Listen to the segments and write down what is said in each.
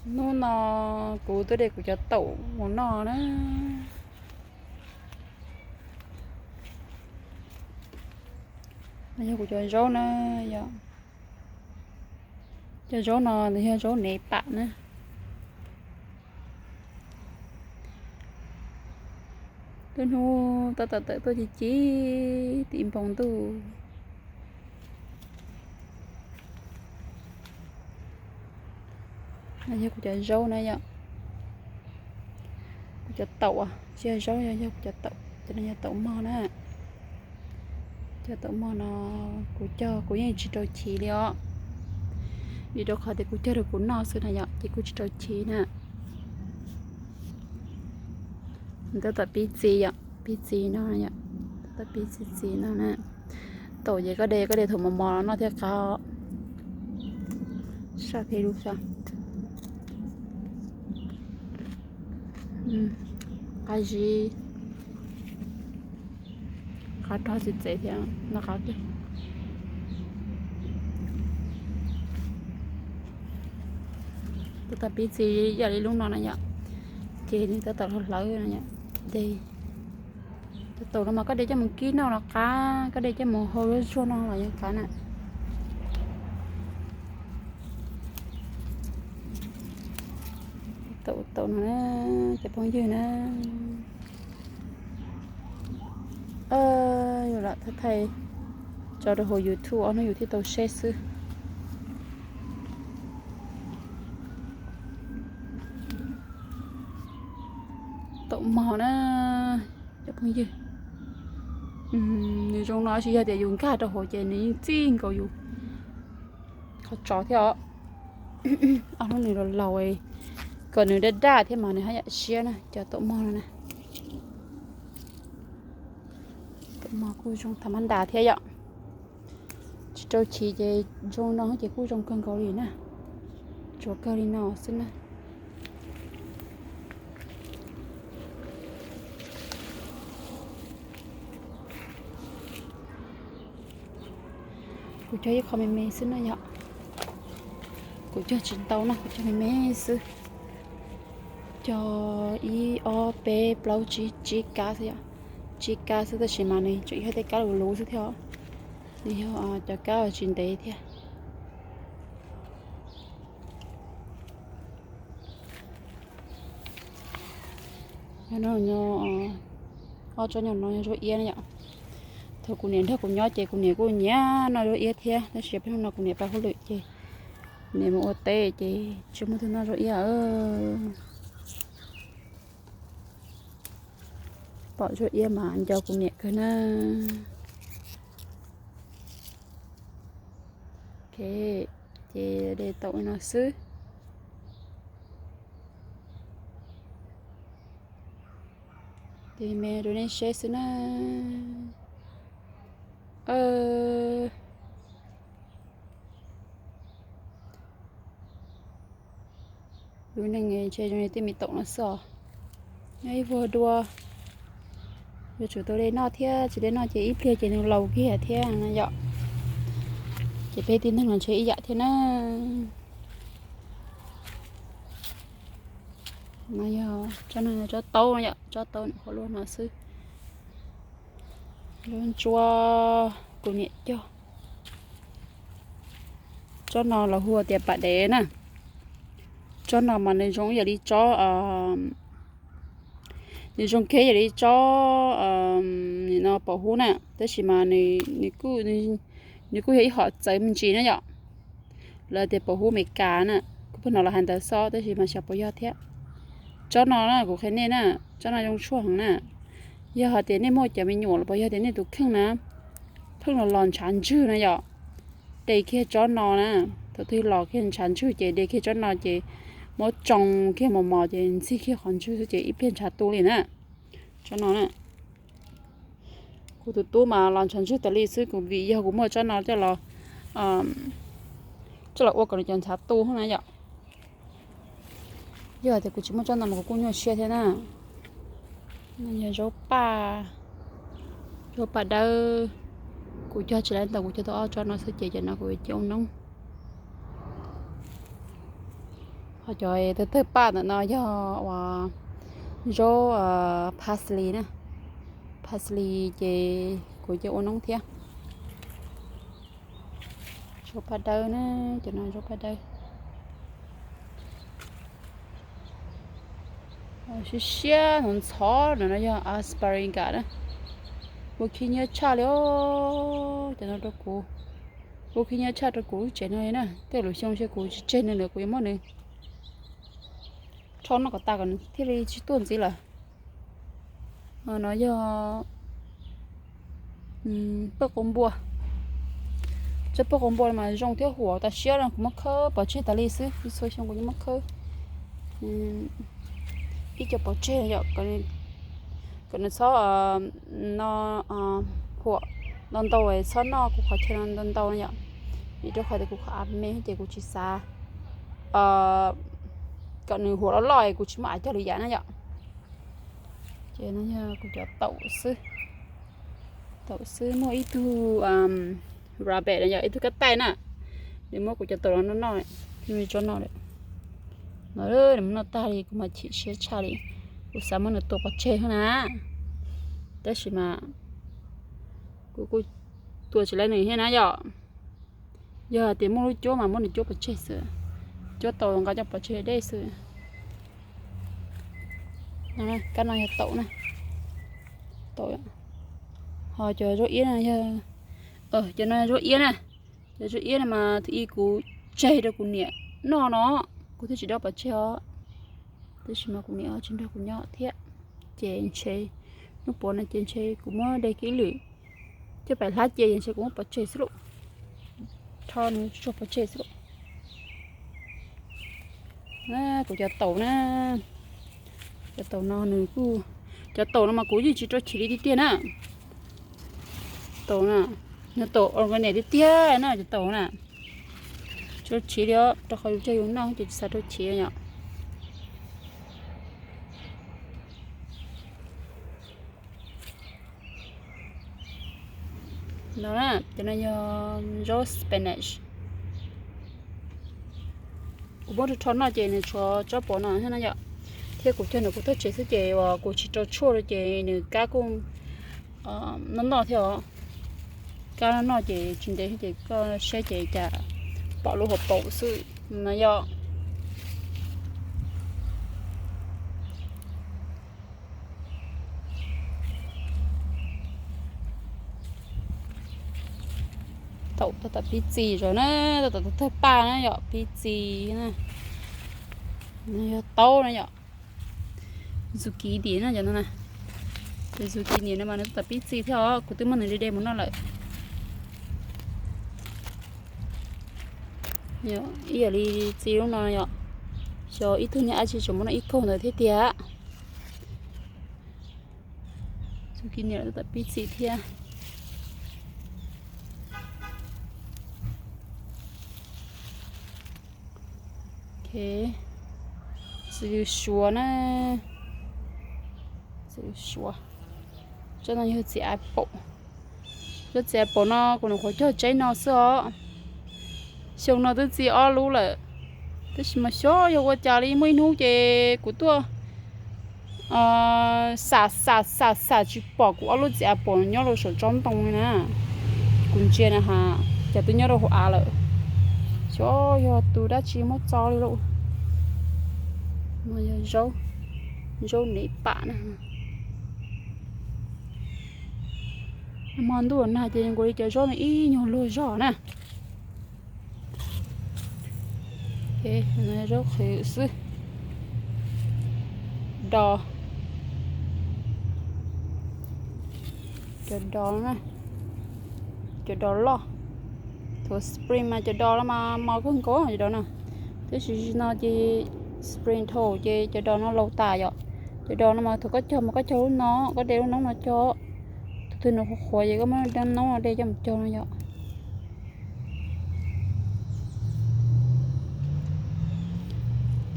Hnub no kuv tuaj de kuv cov taum mus noj na. No yog kuv cov zaub na, yog cov zaub no nws yog zaub nev pam na. Lub hnub tab tom tawm tuaj ci ci tim npoo ntuj. No yog kuv cov zaub na yom. Kuv cov taum, tsis yog zaub, yog kuv cov taum, cov no yog taum mog na. Cov taum mog no kuv cog kuv yeej tsis rau chiv li os, vim rau qhov tias kuv cog rau kuv noj xwb na yom, ces kuj tsis rau chiv na. Tab tom pib txiv yom, pib txiv no yom, tab tom pib txiv txiv no na. Taum ces koj de, koj de thaum mos mos no noj thiaj qab. Saj phem lub xyov. Qab zib, qab rog txiv txiv thiab no qab. Tab tom pib txiv yam li lub no na yom, ces nws tab tom hlawv hlawv no yom. De cov taum no mas koj de coj mus kib noj los qab, koj de coj mus hau zuag zuag no los yeej qab na. Taum taum no na, cov phooj ywg na. Yus lam thaij thaij tso rau hauv YouTube ob hnub yus thiaj tau seb xwb. Taum mog na, cov phooj ywg. Nws zoo no tsis yog tias yus nkag rau hauv ces nws yeej txij nkaus yus qhov tsos thiab os. Ob hnub nws los laus, kom nws daj daj thiab mas nws haj yam siab na, cov taum mog no na. Taum mog kuj zoo tham mab ntas thiab yom. Tsis rau chiv ces zoo no ces kuj zoo kawg nkaus li na. Tsuav kawg li no xwb na. Kuv cog ib qho me me xwb na yom. Kuv cog tsis ntau na, kuv cog me me xwb. Cog ib ob peb plaub tsib, tsib kab xwb yom. Tsib kab xwb tab sis mas nws tseem yog tej kab luv luv xwb thiab os. Nws yog cov kab uas tsis ntev thiab. Nyob no, ob tsob nyob no yog zaub iab na yom. Thaum kuv niam nrog kuv nyob ces kuv niam kuj nyiam noj zaub iab thiab, tab sis peb hnub no kuv niam pab hauj lwm ces kuv niam mus ua teb ces tsis muaj tus noj zaub iab. Pom zaub iab mas nco kuv niam kawg na. Ok, ces de tau no xwb. Ces me rau nej seb xwb na. Lub neej ntshe zoo li tej me taum no xwb os. Nyob ib vuag dua, yuav tsum tau de noj thiab, tsis de noj ces ib pliag ces nws laus kiag thiab no yom. Ces peb tib neeg los ntshe ib yam thiab na. No yog tsob no, tsob taub no yom, tsob taub nws qhuav luaj no xwb. Lub ntsuab kuv niam cog. Tsob no lawv hu tias pam dev na. Tsob no mas nws zoo yam li tsob, nws zoo kiag yam li tsob, nim no pom hub na, tab sis mas nws, nws kuj yog ib hom txawv me ntsis na yom. Lawv tias pom hub Amelikas na, kuv pheej hnov lawv hais ntawd xwb tab sis mas xyov puas yog thiab. Tsob no na kuv qhia nej na, tsob no zoo tshuaj heev na. Yog hais tias nej muaj cov me nyuam los puas yog tias nej tus kheej na, pheej los los ntshav ntswg na yom, de kiag tsob no na. Thaum twg los kiag ntshav ntswg ces de kiag tsob no ces muab tsoo kiag mos mos ces ntxig kiag qhov ntswg xwb ces ib pliag ntshav tu li na. Tsob no na, kuv tus tub mas los ntshav ntswg tas li xwb, kuv vim yog kuv muaj tsob no coj los, coj los ua kom nws cov ntshav tu na yom. Yog tias kuv tsis muaj tsob no mas kuv kuj nyuaj siab thiab na. No yog zaub paj, zaub paj dawb. Kuv cog tsis tau ntau, kuv cog tau ob tsob no xwb ces cov no kuv cia ua noob. Cov tawg tawg paj ntawm no yog uas zaub parsley na. Parsley ces kuv cia ua noob thiab. Zaub paj dawb na, cov no zaub paj dawb. Siab siab ntxhov ntxhov no yog asparagus na. Ua khib nyiab tshaj li os, cov no rau kuv. Ua khib nyiab tshaj rau kuv lub tsev no li na. Tej lub xyoo xyov kuv tsis tseg nws lawm kuv yuav muab nws rho noj kom tas kom nws thiaj li tsis tuaj ntxiv lawm. No yog paj quav npua. Tsob paj quav npua mas zoo thiab huam tas siab no, kuv muab khawb pov tseg tas li xwb, txhua xyoo kuv yeej muab khawb ib co pov tseg yom, kom nws txhob no huam ntau ntau, txhob noj kuv qhov chaw no ntau ntau no yom. Vim rau qhov tias kuv qhov av me ces kuv tsis xav kom nws huam loj loj es kuv tsis muaj av cog li yam na yom. Ces no yog kuv cov taum xwb. Taum xwb, muaj ib tug rabbit no yog ib tug kab taij na, nws muab kuv cov taum no noj, nws tso noj lawm. No nws muab noj tag li kuv mas chim siab tshaj li. Kuv xav muab nws tua pov tseg thiab na, tab sis mas kuv kuj tua tsis laib nws thiab na yom. Yog hais tias muaj lub cuab mas muab nws cuab pov tseg xwb, cuab tau nqa coj pov tseg deb xwb. Kab no yog taum na, taum. Ho cov zaub iab no yog, cov no yog zaub iab na. Cov zaub iab no mas thaum ub kuv tseg rau kuv niam noj no, kuv thiaj tsis dob pov tseg os. Tab sis mas kuv niam tsis nrog kuv nyob thiab, ces ntshe hnub puav no ces ntshe kuv muab de kiag ib lwm coj pais hlab cia, ces ntshe kuv muab pov tseg xwb lauj. Rho nws tsuag pov tseg xwb lauj. Kuv cov taum na, cov taum no nws kuj, cov taum no mas kuv yeej tsis rau chiv li tiag tiag na. Taum na, nws taum organic tiag tiag na cov taum na. Tsis rau chiv li os, rau qhov yus cog yus noj ces tsis xav rau chiv yom. No, cov no yog zaub spinach. Kuv muab rho rho noj ces nws tshuav tsob puav no thiab na yom. Thiab kuv cog nws kuv tag tsev xwb ces uas kuv tsis rau tshuaj rau ces nws kab kuj noj noj thiab os. Kab noj noj ces tsis ntev ces koj saib ces cas pom lub hauv paus xwb no yom. Taum tab tom pib txi zog na, tab tom tawg paj na yom, pib txi na. Yog taub na yom. Zucchini na cov no na. Ces zucchini no mas nws tab tom pib txi thiab os, kuv twb muab nws de de mus noj lawm. Ib yam li txi lub no yom, xyov ib tug niag dab tsi tseem muab noj ib kaug ntawd thiab tiag. Zucchini tab tom pib txi thiab. Txiv lws suav na, txiv lws suav. Tsob no yog txiv apple. Cov txiv apple no kuv nyuam qhuav cog tseb no xwb os. Xyoo no twb txi ob lub lawm, tab sis mas xyov yog ua cas li muaj ib hnub ces kuv tuaj xam xam xam xam tsis pom kuv ob lub txiv apple nyob rau saum tsob ntoo li na. Kuv ntsia na has, cas twb nyob rau hauv av lawm. Xyov yog tus dab tsi muab txo li lauj. No yog zaub, zaub nev pam na. Hmo ntuj nag ces nkaus li cov zaub no ib nyuag luag zog na. Zaub qhwv xwb. Do, cov do na, cov do loj. Thaum spring mas cov do no mas mos kawg nkaus cov do no. Tab sis no ces spring thaum ces cov do no laus tas yom. Cov do no mas thaum koj cog mas koj cog lub no, koj de lub noob no cog. Tus twg nws qhuav qhuav ces koj muab noob no de coj mus cog no yom.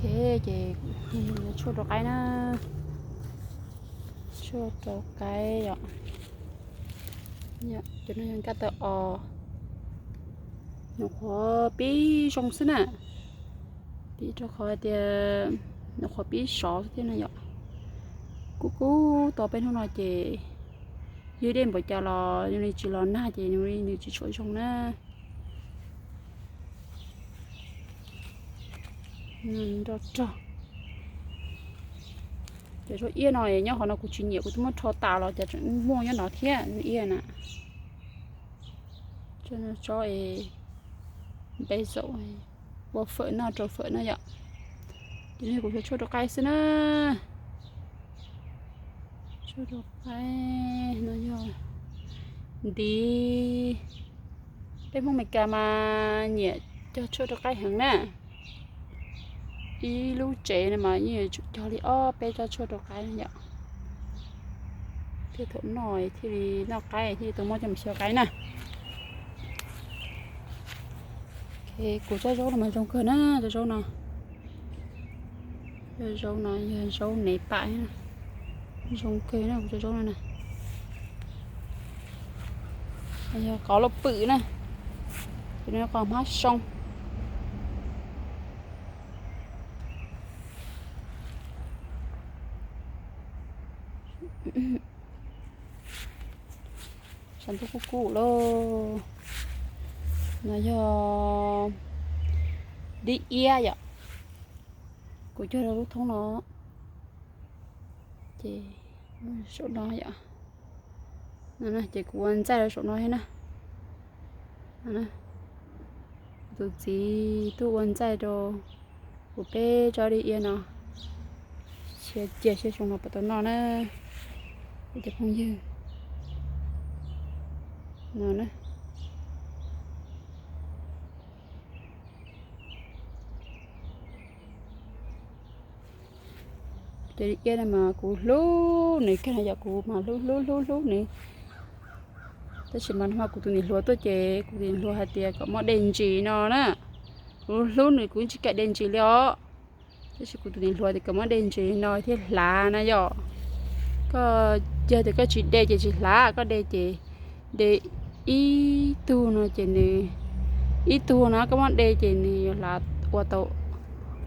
Ok, ces tshuaj rau qaib na. Tshuaj rau qaib yom. Cov no yog nkaj taw os. Nyuam qhuav pib zoo xwb na. Vim rau qhov tias nyuam qhuav pib sov thiab na yom. Kub kub tau peb hnub no ces ywg dej npaum cas los nws tsis los nag ces nws tsis tshua zoo na. Nrog rog. Cov zaub iab no nyob qhov no kuv tsis nyiam, kuv twb muab rho tas los cas tseem muaj nyob no thiab, zaub iab na. Tso es npe zaum ua fawm noj, rau fawm noj yom. Ces no kuv cog tshuaj rau qaib xwb na. Tshuaj rau qaib no yog ntiv. Peb Hmoob Meskas mas nyiam cog tshuaj rau qaib heev na. Ib lub tsev no mas yeej yuav tsum cog li ob peb tsob tshuaj rau qaib yom. Thiaj thaum noj thiaj li noj qaib thiaj li tau muab coj mus xyaw qaib na. Kuv tsob zaub no mas zoo kawg na, tsob zaub no. Zaub no yog zaub nev pam, zoo kawg na kuv tsob zaub no na. Yog qos lauj pwm na, ces nws qos hmab soo. Sab ntuj kuj kub lauj. No yog dib iab yom. Kuv cog rau lub thoob no, ces saum no yom. Ces kuv ua ntxaij rau saum no thiab na. Tus txiv tuaj ua ntxaij rau kuv peb tsob dib iab no, cia cia seb xyoo no puas tau noj na, kuv cov phooj ywg no na. Cov dib iab no mas kuv hlub nws kawg na yom, kuv mas hlub hlub hlub hlub nws. Tab sis mas no kuv tus niam hluas tuaj ces kuv tus niam hluas hais tias kom muab de ntsis no na. Kuv hlub nws kuv tsis kam de ntsis li os. Tab sis kuv tus niam hluas tias kom muab de ntsis no thiaj hlav na yom. Koj yog tias koj tsis de ces tsis hlav, koj de ces de ib tug no ces nws, ib tug no koj muab de ces nws yuav hlav ua tau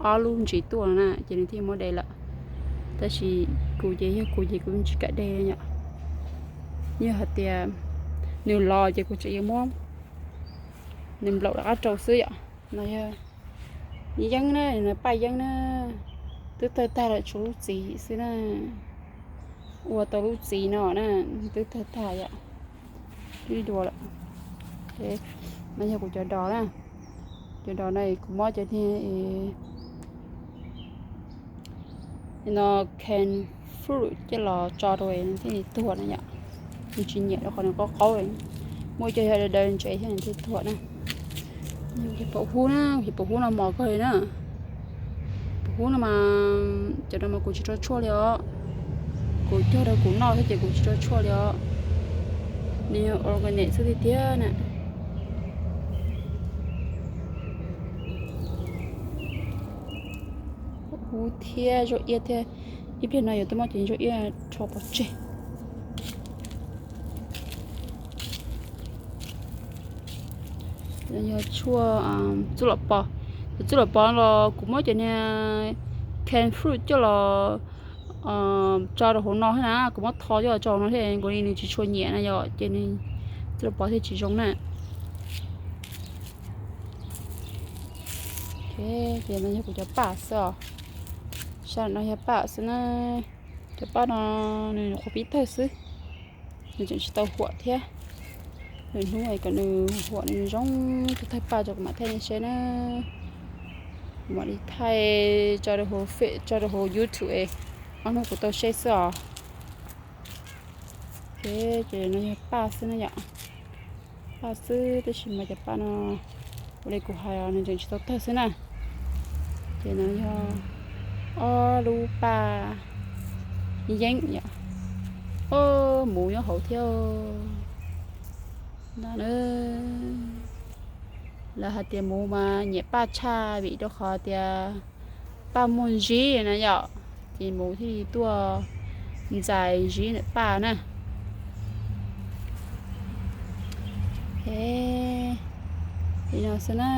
ob lub ntsis tuaj no na ces nws thiaj muab de lawm. Tab sis kuv ces yog kuv ces kuv tsis kam de yom. Yog hais tias nws los ces kuv tseem yuav muab nws nplaum rov qab rau xwb yom. No yog yeeb na, no paj yeeb na, twb tawg tag lawm tshuav lub txiv xwb na. Ua tau lub txiv no na, twb tawg tag yom. Twb dua lawm. No yog kuv cov dos na, cov dos no kuv muab cov niag no canned fruit coj los tso rau nws thiaj li tuag na yom. Nws tsis nyiam rau qhov nws qaub qaub, muaj cov yog daws daws ntses thiab nws thiaj tuag na. Yog pom hub na, yog pom hub no mos kawg li na. Pom hub no mas cov no mas kuv tsis rau tshuaj li os. Kuv cog rau kuv noj xwb ces kuv tsis rau tshuaj li os. Nws yog organic xwb tiag tiag na. Hub thiab zaub iab thiab, ib pliag no yuav tuaj muab cov zaub iab rho pov tseg. Yog tshuaj txuj lom pov, cov txuj lom pov los kuv muab cov niag canned fruit coj los tso rau hauv no thiab na, kuv muab tho coj los tso hauv no thiab, nkaus li nws tsis tshua nyiam na yom, ces nws txuj lom pov thiaj tsis zoo na. Ces no yog kuv cov paj xwb os. Sab no yog paj xwb na. Cov paj no nws nyuam qhuav pib tawg xwb, nws tseem tsis tau huam thiab. Lwm hnub kom nws huam nws zoo tug tawg paj tso kuv mam thaij nej seb na. Kuv mam li thaij tso rau hauv Face, tso rau hauv YouTube es ob hnub kuv tau seb xwb os. Ces no yog paj xwb na yom. Paj xwb tab sis mas cov paj no ua li kuv hais nws tseem tsis tau tawg xwb na. Ces no yog ob lub paj yeeb yom. Muv nyob hauv thiab. No na, lawv hais tias muv mas nyiam paj tshaj vim rau qhov tias paj muaj zib na yom, ces muv thiaj li tuaj ntxais zib ntawm paj na. Li no xwb na.